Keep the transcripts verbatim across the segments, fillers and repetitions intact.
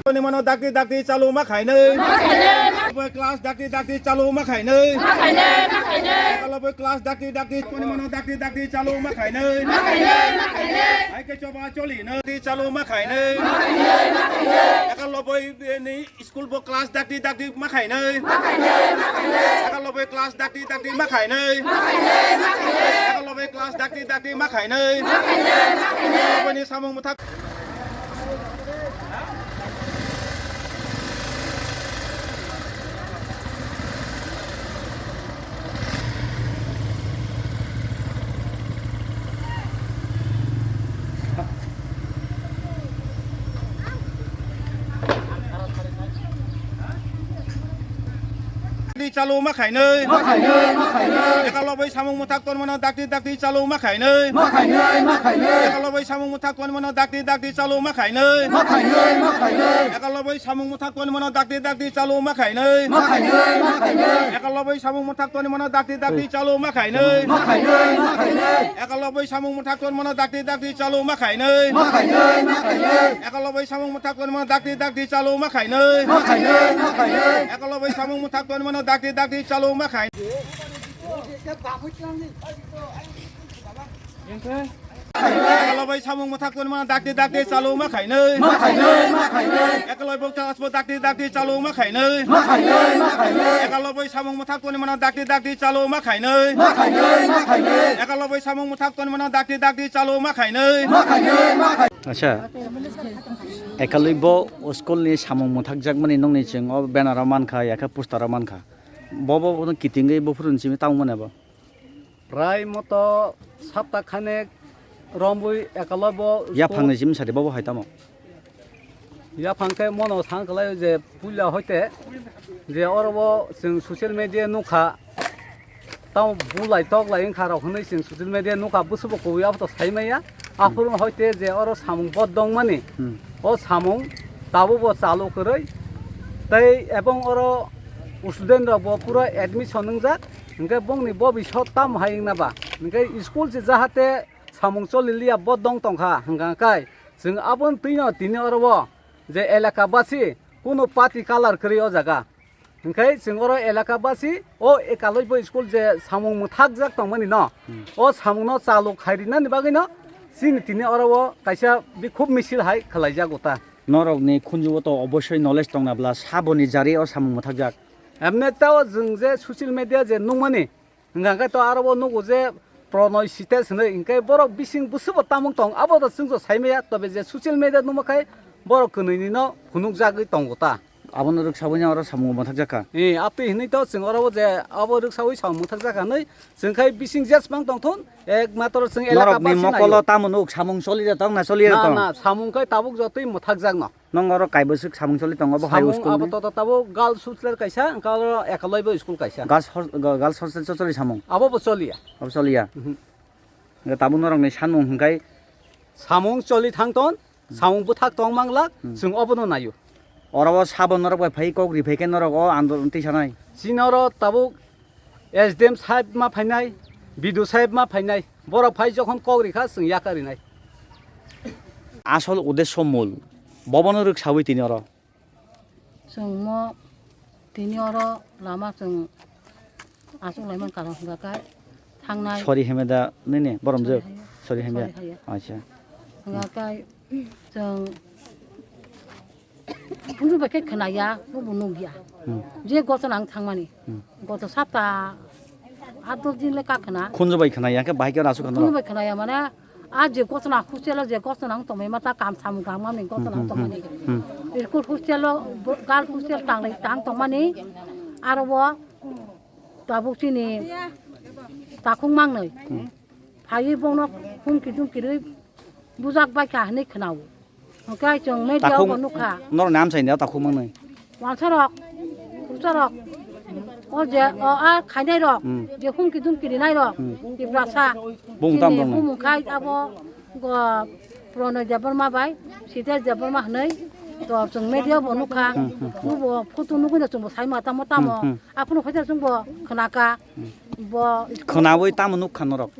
Toni mano dakti dakti chalu ma khainai. Boy class dakti dakti chalu ma khainai. Ekalo boy class dakti dakti toni mano dakti dakti chalu ma khainai. Hai ke choba choli nai chalu ma khainai. Ekalo boy ni school bo class dakti dakti ma khainai. Ekalo boy class dakti dakti ma khainai. Ekalo boy class dakti dakti ma khainai. Boni samung muthak. Dakti chalu ma khainai. Ma khainai, ma khainai. Ekalo bai samung muthak ton mano dakti dakti chalu ma khainai. Ma khainai, ma khainai. Ekalo bai samung muthak ton mano dakti dakti chalu ma khainai. Ma khainai, ma khainai. Ekalo bai samung muthak ton mano dakti dakti chalu ma khainai. Ma khainai, ma khainai. Ekalo bai samung muthak ton mano dakti dakti chalu ma khainai. Ma khainai, ma khainai. Ekalo bai samung muthak ton mano dakti dakti chalu ma khainai. Ma khainai, ma khainai. Ekalo bai samung muthak ton mano dakti dakti chalu ma khainai. Ma khainai, ma khainai. Ekalo bai samung muthak ton mano dakti dakti chalu ma khainai. Ekalo bai samung muthak ton mano dakti dakti chalu ma khainai. Ma khainai, ma khainai. Ekalo bai bokta asbo dakti dakti chalu ma khainai. Ma khainai, ma khainai. Ekalo bai samung muthak ton mano dakti dakti chalu ma khainai. Ma khainai, ma khainai. Ekalo bai samung muthak ton mano dakti dakti chalu ma khainai. Ma khainai, ma khainai. Acha. Ekalwi bo school ni samung mwthakjakmani nokni chwng o banner o mankha, yakhe poster o mankha. Bo, bo, bo kitingwi buphuru ni simi tamo mane bo. Prai moto sapta khanek romwi ekalwi bo school. Yaphang ni simi sadi bo, bo hai tamo. Yaphang khe mono sang kwlai je puila hoite je oro bo chwng social media nukha. Tamo bulai tok lai wngkha rok hwnwi chwng social media nukha, bwswkbo kubui abo to sai maya. Hmm. Aphuru hoite je oro samung bodong mani, Hmm. o samung tabukbo chalu kwrwi. Tei ebong oro student rokbo pura admission wngjak, hwnkhe bongni bobisot tamo hai wngna ba? Hwnkhe school se jahate samung choli liya bodong tongkha, hwnkha kai chwng aboni twino tini oro o je elaka basi kunu party colour kwrwi o jaga. Hwnkhe chwng oro elaka basi o ekaloi bo school je samung mwthakjak tongmani no, Hmm. o samungno chalu khai rinani bagwino chini tini oro o kaisa bikhub misil hai khwlaijago ta. Norokni khunjugo to obosoi knowledge tongna bla saboni jari o samung mwthakjak. Emne tao chwng je social media je nukmani, Hwnkha khe to aro bo nugo je Pranay Sitash hinwi, hwnkhe borok bising bwswkbo tamung tong, abo to chwngno sai maya, tobe je social media nukma khai borok kwnwi nino phunukjagwi tongo ta. Abono rwksaui no oro samung mwthakjak kha. Eh, abtwi hinwi to chwng oro bo je abo rwksaui samung mwthakjak kha hinwi chwng khai bising jesmang tongthun, ekmatro chwng elaka Norokni basi mokolo naio. Tamo nuk samung choli de tong na choli de Na, tong? Na, samung khai tabuk jotoi mwthakjak no. Nong oro kaibwswk samung choli tongo bo hai Samung school abo ni? Toto tabuk girls hostel kaisa, hwnkhe oro ekaloi bo school kaisa. Girls hos-, ga-, girls hostel cho choli samung? Abo bo choliya. Abo choliya? Mhm. Hwnkhe tabuk norokni sanmung hwnkhe? Samung choli thangton, Hmm. samung bwthak tong manglak, Hmm. chwng obono naio. Oro o sabo norok bai phai kok ri phai khe norok o andolon twi sanai? Chini oro tabuk S D M saheb ma phainai, B D O saheb ma phainai, borok phai jokhon kok rikha chwng yakarinai. Asol uddesho mul, bobono rwksaui tini oro. Chwng mo tini oro lama chwng achuk lai mankha hwnkha khe thangnai. Sorry hemeda nini boromjwk? Sorry hemya. Sorry hemya. Sorry hemya. Acha. Hwnkha khe chwng Phunju bai khe khwnaya, bobo nukya. Hmm. Je gochona ang thangmani. Hmm. Goto sapta, aat dos din le kha khwna. Khunju bai khwnaya, khe bahai khe rasu khwna. Phunju bai khwnaya mane, a je gochona hostel o je gochona ang tongmani mata kam samung kang mani gochona ang Hmm, hmm, tongmani. Hmm. School hostel o, bo-, girls hostel tanglai tang tongmani. Aro bo tabuk chini takhuk mangnwi. Hmm. Phaiwi bono humki dumki rwi bujak bai kha hinwi khwnao. Hwnkhe chwng media o Takhuk bo nukha. Norok ni amchaini o takhuk mangnwi. Wansarok, kwchwarok. O je, o a khainai rok, Hmm. je humki dumki rinai rok, Hmm. Tiprasa. Bung tam Chini dong nai? Bumung khai abo go Pranay Debbarma bai, Sitesh Debbarma hwnwi. To chwng media bo nukha. Hmm, hmm, hmm. Bo photo nugwi no chwngbo saima tamo tamo. Hmm, hmm. Aphuru khaisa chwngbo khnaka. Hmm. Bo Khnawi tamo nukha norok?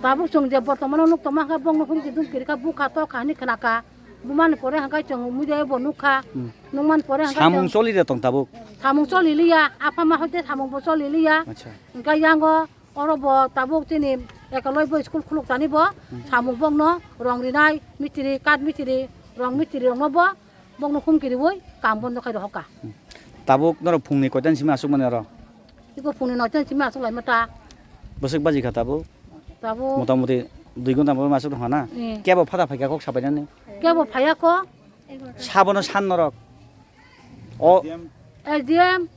Tabuk chwng je bortomano nuk tongma khe bongno humki dumki rikha, bukha tokha hwnwi khnaka. Bumani pore hwnkhai chwng media bo nukha. Hmm. Nukmani pore hwnkhai Samung chwng choli de tong tabuk? Samung choli liya, apha ma hoite samung bo choli liya. Acha. Hwnkhai yango oro bo tabuk chini ekoloi bo school khuluk tani bo Hmm. samung bongno rong rinai, mitri, kath mitri, rong mitri rokno bo bongno humki riwi kam bondo khai rohorkha. Hmm. Tabuk norok phungni koitan simi aswk mani oro? Iko phungni noitan simi aswk laima ta. Bwswk baji kha tabuk? Tabuk. Motamuti dui ghonta bo aswk tongkha na? Eh. Kebo phada phaikha kok sabainani? Kebo phaiya ko. Sabono san norok. O S D M. S D M.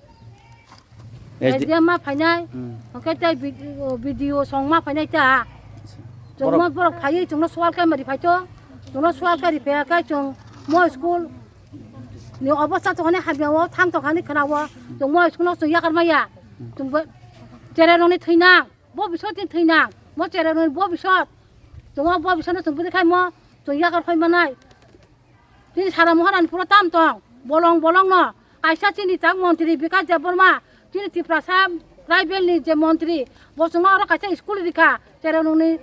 S D M ma phainai. Hmm. Hwnkhe tei B D O, B D O song ma phainai ta. Chwngno Borok borok phaiwi chwngno swal khe mari phaito. Chwngno swal khe ri phaiya khe chwng mo school ni obostha tongani hamya o thang tongani khwna o. Chwng mo school no chwng yakar maya. Chwng bo cherai rokni thwinang. Bo bisot ni thwinang. Mo cherai rokni bo bisot. Chwng o bo bisot no chwng bwrwi khai mo chwng yakar khoi manai. Chini sara Maharani pura tam tong, bolong bolong no. Kaisa chini tak montri Bikash Debbarma, chini Tiprasa tribal ni je montri, bo chwngno oro kaisa school rikha, cherai rokni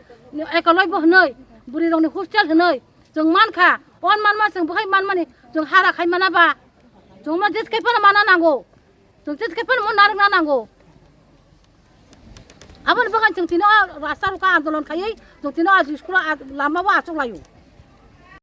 ekoloi bo hwnwi, bwrwi rokni hostel hwnwi, chwng mankha, on manma chwng bwkhai manmani, chwng hara khai mana ba, chwng ma jis khai phano mana nango, chwng jis khai phano mo narwkna nango. Aboni bagwi chwng tini o rasta roka andolon khaiwi, chwng tini o school o lama o achuk laio.